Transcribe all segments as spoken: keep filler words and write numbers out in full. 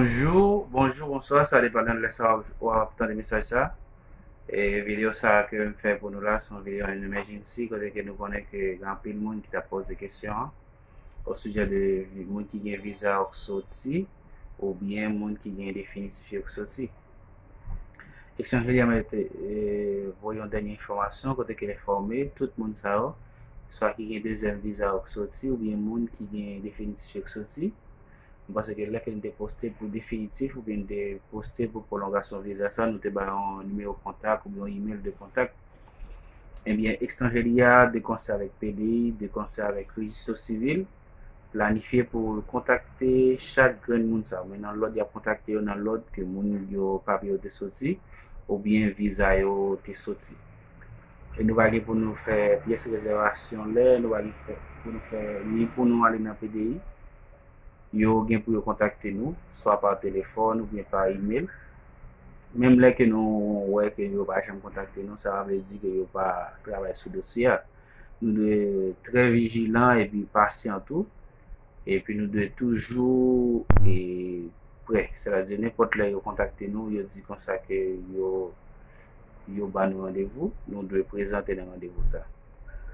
Bonjou, bonjou, bonswa, sa depann nan lè sa w ap, w ap tande mesaj sa. E videyo sa ke m fè pou nou la, se yon videyo an emergency, kote ke nou konnen ke gen anpil moun ki t ap poze kesyon an, o sijè de vi-, moun ki gen viza yo k soti, oubyen moun ki gen definitif yo k soti. Exchangeria mete, e, voye yon dènye enfòmasyon, kote ke l enfòme tout moun sa yo, swa ki gen dezyèm viza yo k soti, oubyen moun ki gen definitif yo k soti. M panse ke lè ke nou te poste pou definitif oubyen nou te poste pou pwolongasyon viza sa, nou te bay yon nimewo kontak oubyen yon imèl de kontak. Ebyen, Exchangeria, de konsè avèk P D I, de konsè avèk Rejistro Sivil, planifye pou l kontakte chak grenn moun sa yo. Men nan lòd y ap kontakte yo, nan lòd ke moun yo papye yo te soti, oubyen viza yo te soti. E nou pa gen pou nou fè pyès rezèvasyon lè, nou pa gen fè, pou nou fè, ni pou nou ale nan P D I. Yo gen pou yo kontakte nou, swa pa telefòn oubyen pa imèl. Menm lè ke nou wè ke yo pa janm kontakte nou, sa pa vle di ke yo pa travay sou dosye a. Nou dwe trè vijilan epi pasyan tou. Epi nou dwe toujou, e, prè. Sètadi, nenpòt lè yo kontakte nou, yo di konsa ke yo, yo ba nou randevou, nou dwe prezante nan randevou sa.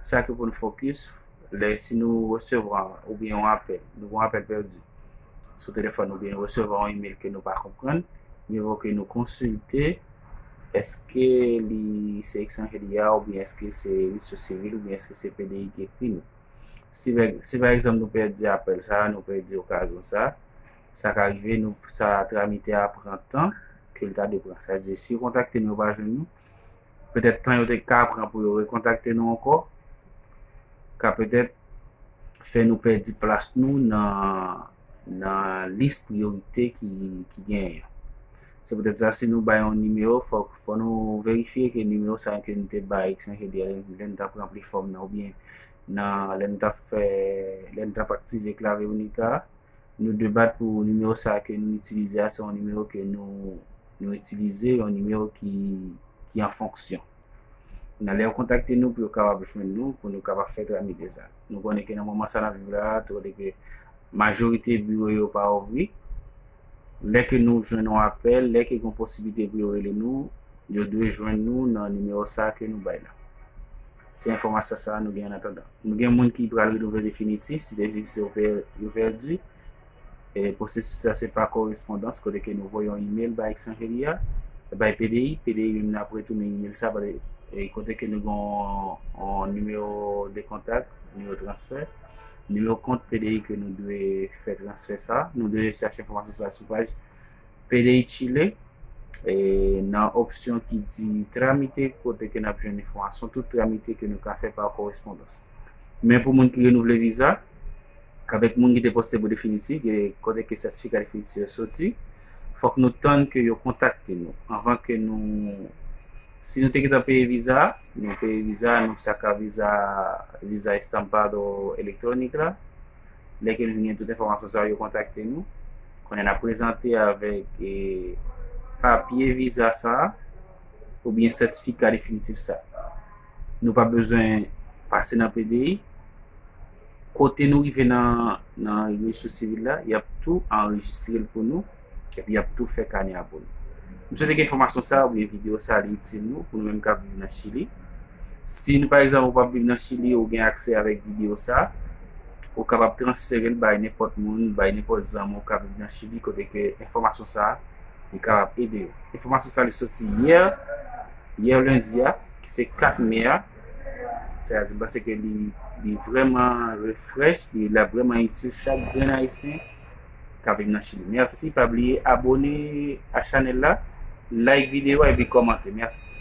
Sa ke pou nou fokis, lè si nou resevwa oubyen yon apèl, nou gen yon apèl pèdi sou telefòn oubyen nou resevwa yon imèl ke nou pa konprann, mye vo ke nou konsilte èske li se Exchangeria oubyen èske se Rejistro Sivil oubyen èske se P D I ki ekri nou. Si, si pa egzanp nou pèdi apèl sa, nou pèdi okazyon sa, sa ka rive, nou, sa tramite a pran tan ke l ta dwe pran. Sa vle di, si yo kontakte nou, yo pa jwenn nou, petèt tan yo te ka pran pou yo rekontakte nou ankò, ka petèt fè nou pèdi plas nou nan, nan lis priyorite ki, ki genyen an. Se poutèt sa, si nou bay yon nimewo, fò, fò nou verifye ke nimewo sa ke nou te bay Exchangeria lè, lè nou t ap ranpli fòm nan, oubyen nan, lè nou t ap fè, lè nou t ap aktive Claveonica, nou dwe bat pou nimewo sa ke nou itilize a, se yon nimewo ke nou, nou itilize, yon nimewo ki, ki an fonksyon. Nan lè yo kontakte nou pou yo kapab jwenn nou, pou nou kapab fè tramite sa. Nou konnen ke nan moman sa n ap viv la, kote ke majorite biwo yo pa ouvri. Lè ke nou jwenn yon apèl, lè ke gen posiblite pou yo rele nou, yo dwe jwenn nou nan nimewo sa ke nou bay la. Se enfòmasyon sa nou gen an atandan. Nou gen moun ki pral renouvle definitif, si definitif yo pè-, yo pèdi. E pwosesis la se pa korespondans, kote ke nou voye yon imèl bay Exchangeria, bay P D I, P D I menm nan ap retounen imèl sa, e kote ke nou gen yon, yon nimewo de kontak, nimewo transfè, nimewo kont P D I ke nou dwe fè transfè sa. Nou dwe chache enfòmasyon sa sou paj P D I Chile, e nan opsyon ki di tramite, kote ke n ap jwenn enfòmasyon, tout tramite ke nou ka fè pa korespondans. Men pou moun ki renouvle viza, avèk moun ki te poste pou definitif, e kote ke sètifika definitif yo soti, fòk nou tann ke yo kontakte nou anvan ke nou, si nou te gentan peye viza, nou peye viza, nou saka viza, viza Estampado Electrónica, lè ke nou gen tout enfòmasyon sa yo, yo kontakte nou. Kounye a n ap prezante avèk, e, papye viza sa a, oubyen sètifika definitif sa. Nou pa bezwen pase nan P D I. Kote nou rive nan, nan rejistro sivil la, y ap tou anrejistre l pou nou, epi y ap tou fè kanè a pou nou. M swete ke enfòmasyon sa oubyen videyo sa li itil nou, pou nou menm k ap viv nan Chili. Si nou, pa egzanp, ou p ap viv nan Chili, ou gen aksè avèk videyo sa, ou kapab transfere l bay nenpòt moun, bay nenpòt zanmi w k ap viv nan Chili, kote ke enfòmasyon sa li kapab ede yo. Enfòmasyon sa li soti yè, yè lendi a, ki se kat me a. Sa vle di, m panse ke li, li vrèman refrèch, li, l ap vrèman itil chak grenn Ayisyen k ap viv nan Chili. Mèsi, pa bliye abone a chanèl la, like videyo a epi kòmante. Mèsi.